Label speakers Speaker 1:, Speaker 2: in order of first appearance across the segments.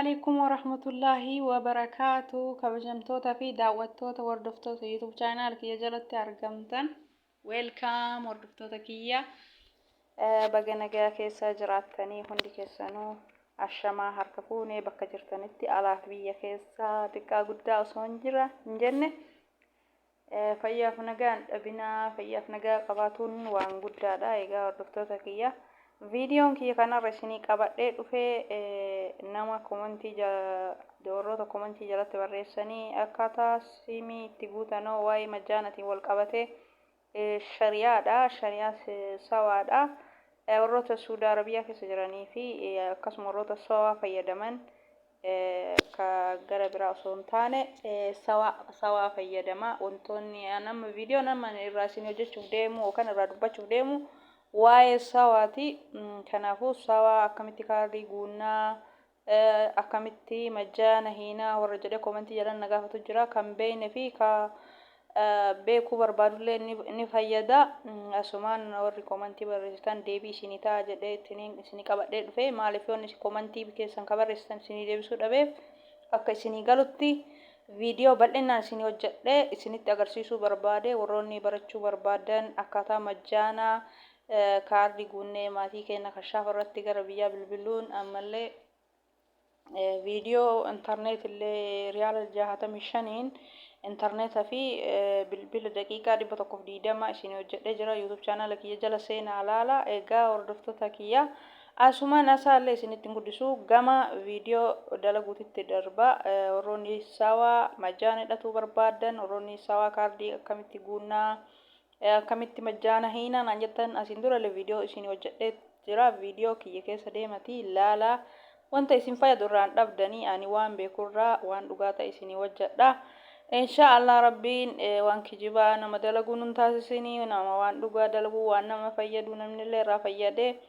Speaker 1: Alaikum warahmatullaahi wabarakaatu. Kabajamtoota fi daawwattoota, hordoftoota YouTube channel kiyya jalatti argamtan, welcome. Hordoftoota kiyya, baga nagaa keessa jiraattanii. Hundi keessanuu ashamaa, harka fuunee bakka jirtanitti, alaaf biyya keessa, xiqqaa guddaa osoo hin jira hin jenne, fayyaaf nagaan dhabinaa. Fayyaaf nagaa qabaatuun waan guddaadha. Egaa hordoftoota kiyya, viidiyoon kiyya kanarra isinii qabadhee dhufee nama komantii, warroota komantii jalatti barreessanii akkaataa siimii itti guutanoo waa'ee majjaanatiin wal qabatee shari'aadha, shari'aa sawaadha. Warroota Suudaa Arabiyaa keessa jiranii fi akkasuma warroota sawaa fayyadaman, ka gara biraa osoo hin taane sawaa fayyadama. Wantoonni nama viidiyoo nama irraa isin hojjechuuf deemu yookaan irraa dubbachuuf deemu waa'ee sawaati. Kanaafuu sawaa akkamitti kaardii guunnaa, akkamitti majjaana hiinaa warra jedhee komentii jalan na gaafatu jira. Kan beekne fi ka beekuu barbaadullee ni fayyada. Asumaan warri komentii barreessitan deebii isinii ta'a jedhee isinii qabadhee dhufe. Maaliif yoon komentii keessan ka barreessitan isinii deebisuu dhabeef, akka isinii galutti viidiyoo bal'inaan isinii hojjedhee isinitti agarsiisuu barbaade. Warroonni barachuu barbaadan, akkaataa majjaanaa kaardii guunnee maatii keenya kashaafa irratti gara biyyaa bilbiluun, ammallee viidiyoo intarneet illee riyaala 65n intarneeta fi bilbila daqiiqaa 120 isin hojjedhee jira. YouTube chaanala kiyya jala seenaa laala. Egaa hordoftoota kiyya, asumaan asaallee isinitti guddisu, gama viidiyoo dalaguutitti darba. Warroonni sawaa majjaana hidhatuu barbaadan, warroonni sawaa kaardii akkamitti guunnaa, akkamitti majjaana hiinaa naan jettan, asiin durallee viidiyoo isin hojjedhee jira. Viidiyoo kiyya keessa deematii laalaa. Wanta isin fayyadu irraan dhabdanii, ani waan beekurraa waan dhugaa ta'e isinii hojjedha. Insha Allah Rabbiin waan kijibaa nama dalaguu nun taasisinii. Nama waan dhugaa dalaguu, waan nama fayyadu, namnillee irraa fayyadee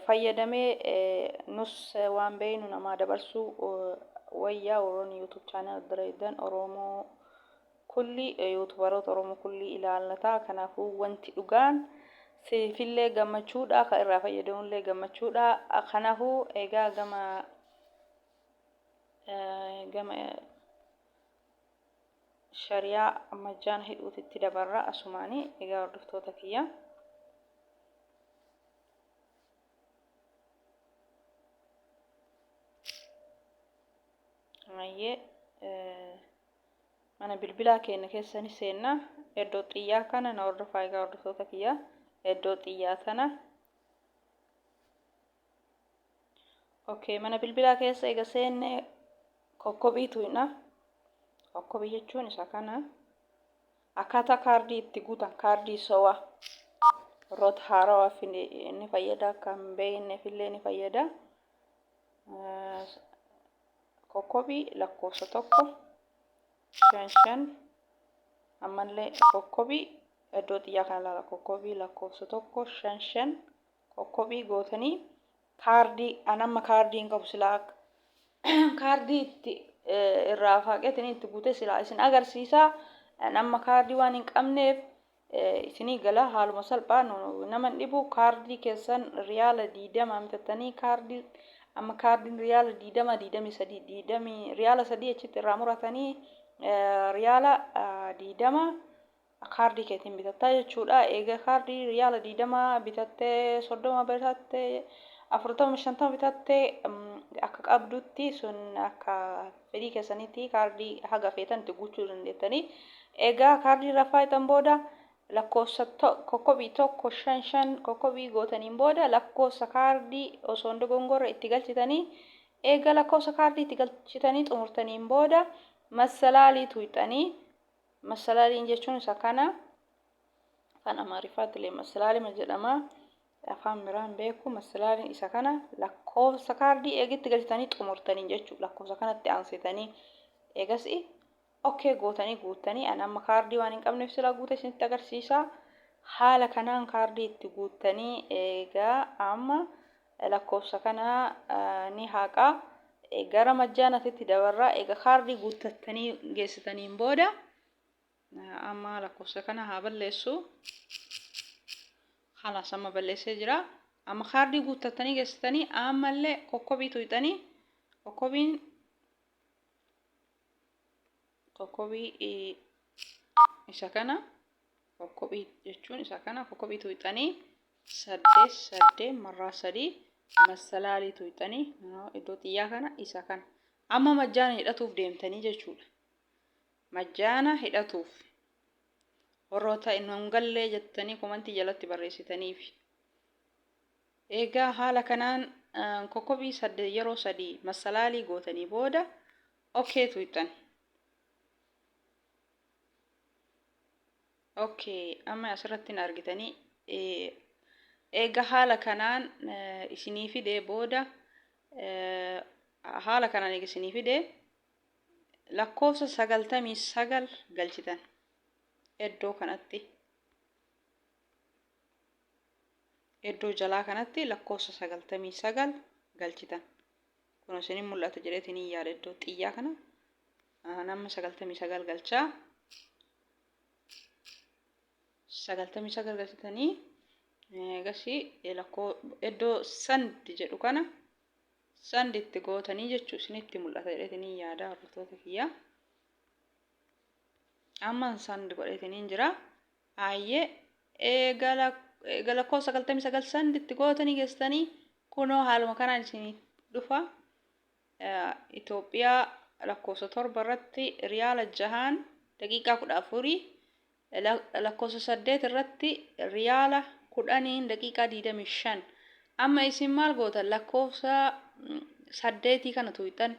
Speaker 1: fayyadamee, nus waan beeynu namaa dabarsuu wayyaa. Warroonni YouTube channel dalagan, Oromoo kulli, yuutubaroota Oromoo kulli ilaallata. Kanaafuu wanti dhugaan siifillee gammachuudha, kan irraa fayyadamullee gammachuudha. Kanaafuu egaa gama shariyaa majjaana hidhuutitti dabarra asumaanii. Egaa hordoftoota kiyya. Ayyee, mana bilbilaa keenya keessa ni seenna. Iddoo xiyyaa kana na hordofaa. Egaa hordoftoota kiyya, iddoo xiyyaa tana. Okay, mana bilbilaa keessa eega seenne kokkobii tuyna. Kokkobii jechuun isa kana. Akkaataa kaardii itti guutan, kaardii sowaa, warroota haarawaaf ni fayyada, kan beekneef illee ni fayyada. Kokkobii lakkoofsa 1 5 5, ammallee kokkobii, iddoo xiyyaa kana ilaala, kokkobii lakkoofsa 1 5 5 kokkobii gootanii kaardii. An amma kaardii hin qabu, silaa kaardii itti irraa faaqeetiin itti guutee silaa isin agarsiisa. An amma kaardii waan hin qabneef, isinii gala haaluma salphaa nama hin dhibu. Kaardii keessan riyaala 20 bitattanii, kaardii amma kaardiin riyaala 20, 23, digdamii riyaala 3 achitti irraa muratanii, riyaala 20 kaardii keetiin bitattaa jechuudha. Eega kaardii riyaala 20 bitattee, 30 bitattee, 40, 50 bitattee, akka qabdutti sun akka fedhii keessanitti kaardii haga feetan itti guuchuu dandeettanii. Egaa kaardii irraa faayitan booda lakkoofsa kokkobii 1 5 5 kokkobii gootaniin booda lakkoofsa kaardii osoo hin dogongorre itti galchitanii, eega lakkoofsa kaardii itti galchitanii xumurtaniin booda massalaalii tuyxanii. Massalaaliin jechuun isa kana. Afaan Amaariffaatti illee massalaalima jedhama. Afaan biraan beeku. Massalaaliin isa kana. Lakkoofsa kaardii eegitti galchitanii xumurtanii jechuudha. Lakkoofsa kanatti aansitanii eegas okay gootanii guuttanii. Ani amma kaardii waan hin qabneef silaa guute isinitti agarsiisa. Haala kanaan kaardii itti guuttanii, eegaa amma lakkoofsa kana ni haqa. Gara majjaanatitti dabarra. Egaa kaardii guuttattanii geessitaniin booda amma lakkoofsa kana haa balleessu. Kalaas, amma balleessee jira. Amma kaardii guuttattanii geessitanii, ammallee kokkobii tuyxanii. Kokkobiin kokkobii isa kana, kokkobii jechuun isa kana, kokkobii tuqxanii 8 8 marraa 3 massalaalii tuqxanii iddoo xiyyaa kana, isa kana. Amma majjaana hidhatuuf deemtanii jechuudha. Majjaana hidhatuuf warroota hin gallee jettanii komantii jalatti barreessitaniif. Egaa haala kanaan kokkobii 8 yeroo 3 massalaalii gootanii booda okay tuqxan. Okay, amma asirratti na argitanii. Eega haala kanaan isinii fidee booda, haala kanaan eega isinii fidee, lakkoofsa 99 galchitan iddoo kanatti. Iddoo jalaa kanatti lakkoofsa 99 galchitan. Kun isinin mul'ata jedheetiin hin yaada, iddoo xiyyaa kana nama 99 galchaa. 99 galchitanii eegasii lakkoo iddoo send jedhu kana send itti gootanii jechuu. Isinitti mul'ata jedheetiin hin yaada, hordoftoota kiyya. Amma send godheetiin hin jira. Ayyee, eega lakkoofsa 99 send itti gootanii geessitanii, kunoo haaluma kanaan isinii dhufa. Itoophiyaa lakkoofsa 7 irratti riyaala 6n daqiiqaa 14, lakkoofsa 8 irratti riyaala 10n daqiiqaa 25. Amma isin maal gootan? Lakkoofsa 8 kana tuqxan.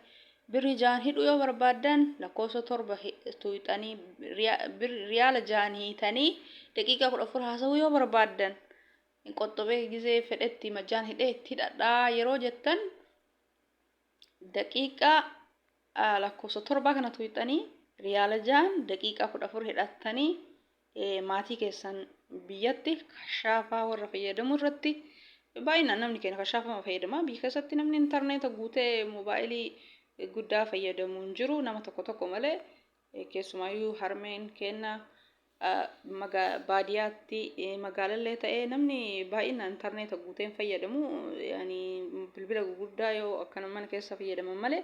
Speaker 1: Birrii 6n hidhuu yoo barbaaddan, lakkoofsa 7 tuqxanii riyaala 6n hiitanii daqiiqaa 14 haasa'uu yoo barbaaddan, qoxxobee gizee fedhetti majjaan hidhee itti hidhadhaa yeroo jettan, daqiiqaa lakkoofsa 7 kana tuqxanii riyaala 6n daqiiqaa 14 hidhattanii maatii keessan biyyatti kashaafaa warra fayyadamu irratti. Baay'inaan namni keenya kashaafama fayyadama. Biyya keessatti namni intarneeta guutee moobaayilii guddaa fayyadamu hin jiru, nama tokko tokko malee. Keessumaayyuu harmeen keenya baadiyyaatti, magaalallee ta'ee, namni baay'inaan intarneeta guutee hin fayyadamu. Yani bilbila gurguddaa yoo akkana mana keessa fayyadaman malee,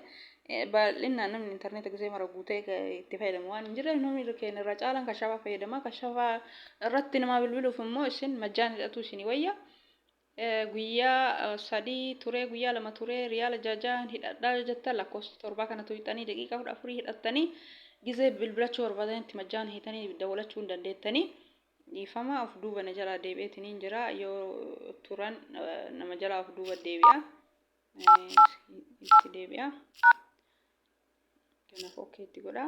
Speaker 1: baay'inaan namni intarneeta gisee mara guutee itti fayyadamu waan hin jirreef, namni keenya irra caalaan kashaafaa fayyadama. Kashaafaa irratti namaa bilbiluuf immoo isin majjaan hidhatu isinii wayya. Guyyaa 3 turee, guyyaa 2 turee riyaala 6n hidhadhaa yoo jettan, lakkoofsa 7 kana tuqxanii daqiiqaa 14 hidhattanii gizee bilbilachuu barbaadanitti majjaan hiitanii dawwalachuu hin dandeettanii. Dhiifama, of duuba na jalaa deebi'eetiniin jira. Yoo turan nama jalaa of duuba deebi'a. Itti deebi'a. Kanaaf okay itti godha.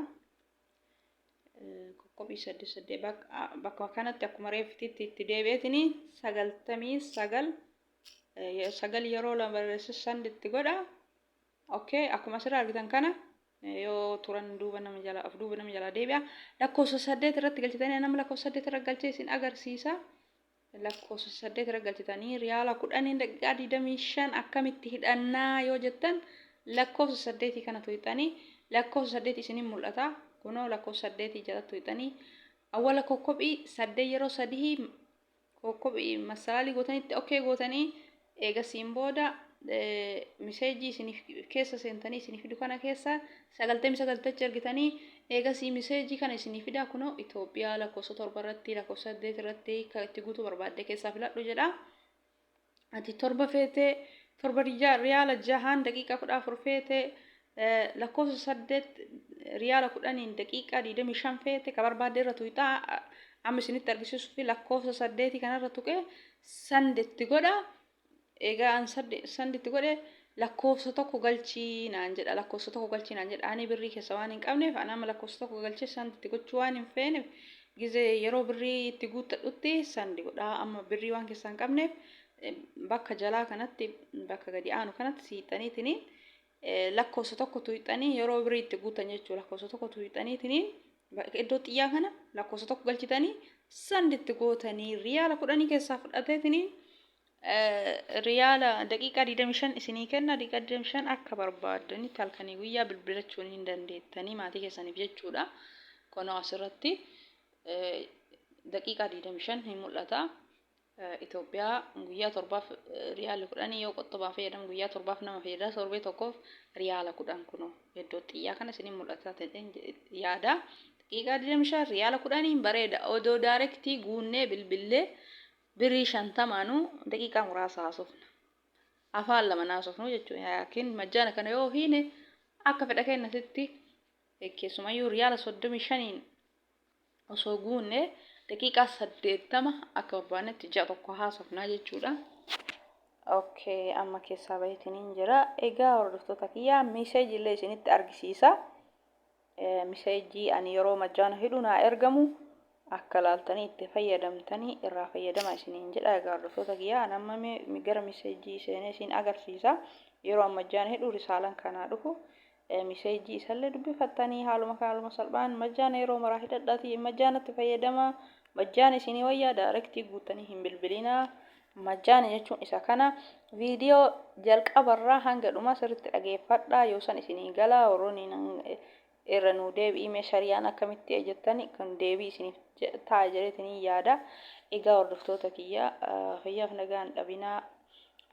Speaker 1: Qoqqobii 8 8 bakka kanatti akkuma reeffititti itti deebi'eetini 99 9 yeroo 2 barreesse send itti godha. Okay, akkuma asirraa argitan kana yoo turan duuba nama jala of duuba nama jalaa deebi'a. Lakkoofsa 8 irratti galchitanii, nama lakkoofsa 8 irra galchee isin agarsiisa. Lakkoofsa 8 irra galchitanii riyaala 10n daqiiqaa 25 akkamitti hidhannaa yoo jettan, lakkoofsa 8 kana tuqxanii, lakkoofsa 8 isinin mul'ata. Kunoo lakkoofsa 8 jala tuqxanii awwala kokkophii 8 yeroo 3 kokkophii massalaalii gootanitti okay gootanii, eegasiin booda miseejii isiniif keessa seentanii isinii fidu kana keessa 99 tachi argitanii, eegasii miseejii kana isinii fida. Kunoo Itoophiyaa lakkoofsa 7 irratti, lakkoofsa 8 irratti kan itti guutuu barbaadde keessaa filadhu jedha. Ati 7 feete, 7 riyaala 6n daqiiqaa 14 feete, lakkoofsa 8 riyaala 10n daqiiqaa 25 feete, ka barbaadde irra tuqxaa. Amma isinitti argisiisuu fi lakkoofsa 8 kanarra tuqee send itti godha. Egaa an send itti godhe, lakkoofsa 1 galchii naan jedha. Lakkoofsa 1 galchii naan jedha. Ani birrii keessa waan hin qabneef, ani amma lakkoofsa 1 galchee send itti gochuu waan hin feeneef, gizee yeroo birrii itti guuttadhutti send godha. Amma birrii waan keessaa hin qabneef, bakka jalaa kanatti, bakka gadi aanu kanatti siixaniitiniin lakkoofsa 1 tuqxanii yeroo birrii itti guutan jechuudha. Lakkoofsa 1 tuqxaniitiniin iddoo xiyyaa kana lakkoofsa 1 galchitanii send itti gootanii riyaala 10 keessaa fudhateetiniin riyaala daqiiqaa 25 isinii kenna. Daqiiqaa 25 akka barbaaddanitti halkanii guyyaa bilbilachuun hin dandeettanii maatii keessaniif jechuudha. Kunoo asirratti daqiiqaa 25 hin mul'ata. Itoophiyaa guyyaa torbaaf riyaala 10 yoo qoxxobaan fayyadamu guyyaa torbaaf nama fayyada. Torbee tokkoof riyaala 10 kunoo iddoo xiyyaa kana isiniin mul'ata ta'een yaada. Daqiiqaa 25 riyaala 10n bareeda. Odoo daarektii guunnee bilbillee birrii 50nuu daqiiqaa muraasa haasofna. Afaan lama haasofnu jechuudha. Yaakiin majjaana kana yoo hiine akka fedha keenyatti keessumayyuu riyaala 35n osoo guunne daqiiqaa 80 akka barbaannetti ji'a tokko haasofnaa jechuudha. Okay, amma keessaa baheetiniin jira. Egaa hordoftoota kiyyaa meseejii illee isinitti argisiisa. Meseejii ani yeroo majjaana hidhu naa ergamu akka laaltanii itti fayyadamtanii irraa fayyadama isiniin jedha. Egaa hordoftoota kiyyaa ani amma gara meseejii seenee isin agarsiisa. Yeroo an majjaana hidhu risaalan kanaa dhufu Miseejii isallee dubbifattanii haaluma kan haaluma salphaan majjaana yeroo maraa hidhadhaatii majjaanatti fayyadamaa. Majjaana isinii wayyaa daarektii guuttanii hin bilbilinaa. Majjaana jechuun isa kana. Viidiyoo jalqabarraa hanga dhumaa sirriitti dhageeffadhaa yoo san isinii galaa warroonni irra nuu deebi'ii mee shariyaan akkamitti jettani kan deebii isiniif ta'a jedheetinii yaada. Egaa hordoftoota kiyya fayyaaf nagaan dhabinaa.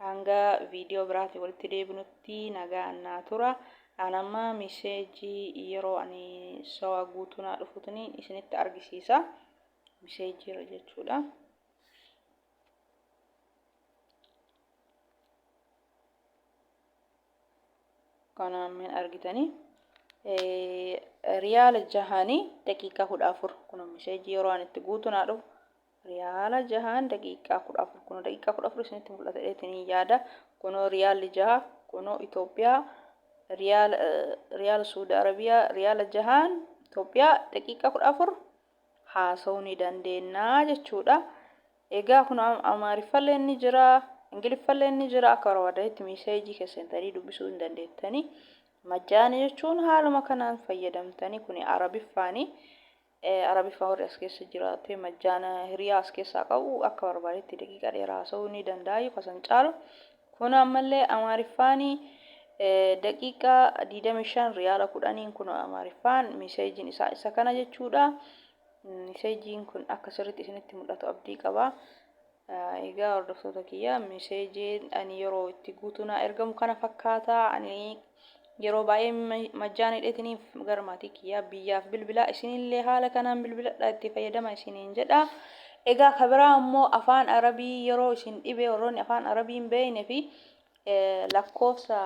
Speaker 1: Hanga viidiyoo biraatiin walitti deebinutti nagaan naa tura. An amma miseejii yeroo ani sawa guutuu naa dhufutini isinitti argisiisa. Miseejii irra jechuudha. Kanaan min argitanii riyaala jahanii daqiiqaa 14 kun miseejii yeroo ani itti guutuu naa dhufu Riyaala jahaan daqiiqaa 14 kunoo daqiiqaa 14 isinitti mul'ata jedheetiin yaada. Kunoo riyaalli jaha kunoo Itoophiyaa riyaala riyaala Suudi Arabiyaa riyaala jahaan Itoophiyaa daqiiqaa 14 haasa'uu ni dandeenya jechuudha. Egaa kun Amaariffallee ni jira, Ingiliffallee ni jira akka barbaadanitti miseejii keessantanii dubbisuu hin dandeettanii. Majjaani jechuun haaluma kanaan fayyadamtanii kuni Arabiffaani. Arabiffaa warri as keessa jiraatee majjaana hiriyaa as keessaa qabu akka barbaadetti daqiiqaa dheeraa haasa'uu ni danda'a yookaan san caalu. Kun ammallee Amaariffaanii daqiiqaa 25 riyaala 10n kun Amaariffaan miseejiin isaa isa kana jechuudha. Miseejiin kun akka sirriitti isinitti mul'atu abdii qaba. Egaa hordoftoota kiyya miseejiin ani yeroo itti guutuu naa ergamu kana fakkaata. Ani yeroo baay'ee majjaan hidheetiniif gara maatii kiyyaa biyyaaf bilbilaa isinillee haala kanaan bilbiladha itti fayyadama isiniin jedha. Egaa ka biraa immoo afaan Arabii yeroo isin dhibe warroonni afaan Arabii hin beekne fi lakkoofsa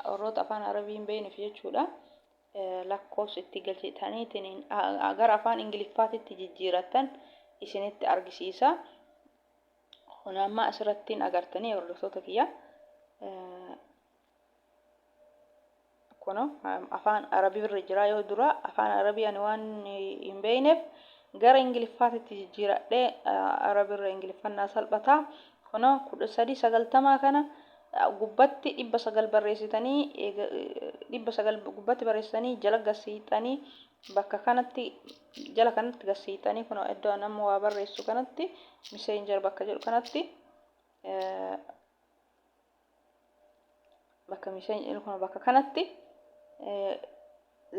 Speaker 1: warroota afaan Arabii hin beekneef jechuudha. Lakkoofsa itti galchitaniitiin gara afaan Ingiliffaatitti jijjiirattan isinitti argisiisa. Kun amma asirratti hin agartanii hordoftoota kiyya. Kuno afaan Arabii irra jira yoo dura afaan Arabii ani waan hin beekneef gara Ingiliffaatitti jijjiiradhee Arabii irra Ingiliffannaa salphata. Kuno 1390 kana gubbatti 900 barreessitanii 900 gubbatti barreessitanii jala gasiixanii bakka kanatti jala kanatti gasiixanii kunoo iddoo an amma waa barreessu kanatti messenger bakka jedhu kanatti bakka messenger kun bakka kanatti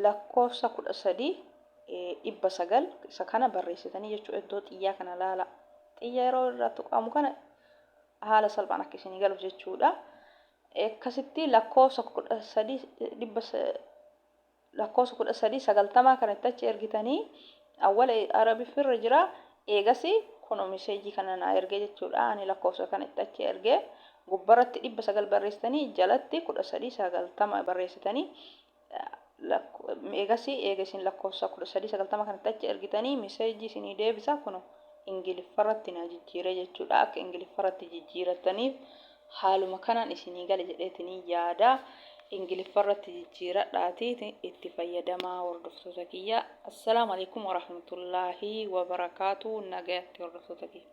Speaker 1: lakkoofsa 13 900 isa kana barreessitanii jechuudha. Iddoo xiyyaa kana laala. Xiyya yeroo irraa tuqamu kana haala salphaan akka isinii galuuf jechuudha. Akkasitti lakkoofsa 13 dhibba lakkoofsa 1390 kana itti achi ergitanii awwala Arabiffirra jira. Eegasi kunoo miseejii kana naa ergee jechuudha. Ani lakkoofsa kana itti achi ergee gubbarratti 900 barreessitanii jalatti 1390 barreessitanii eegasii eega isin lakkoofsa 1390 kanatti achi ergitanii miseejii isinii deebisa. Kuno Ingiliffarratti naa jijjiiree jechuudha. Akka Ingiliffarratti jijjiirattaniif haaluma kanaan isinii gale jedheetinii yaada. Ingiliffarratti jijjiiradhaatii itti fayyadamaa hordoftoota kiyya. Assalaamu alaikum warahmatullaahi wabarakaatu. Nagayatti hordoftoota kiyya.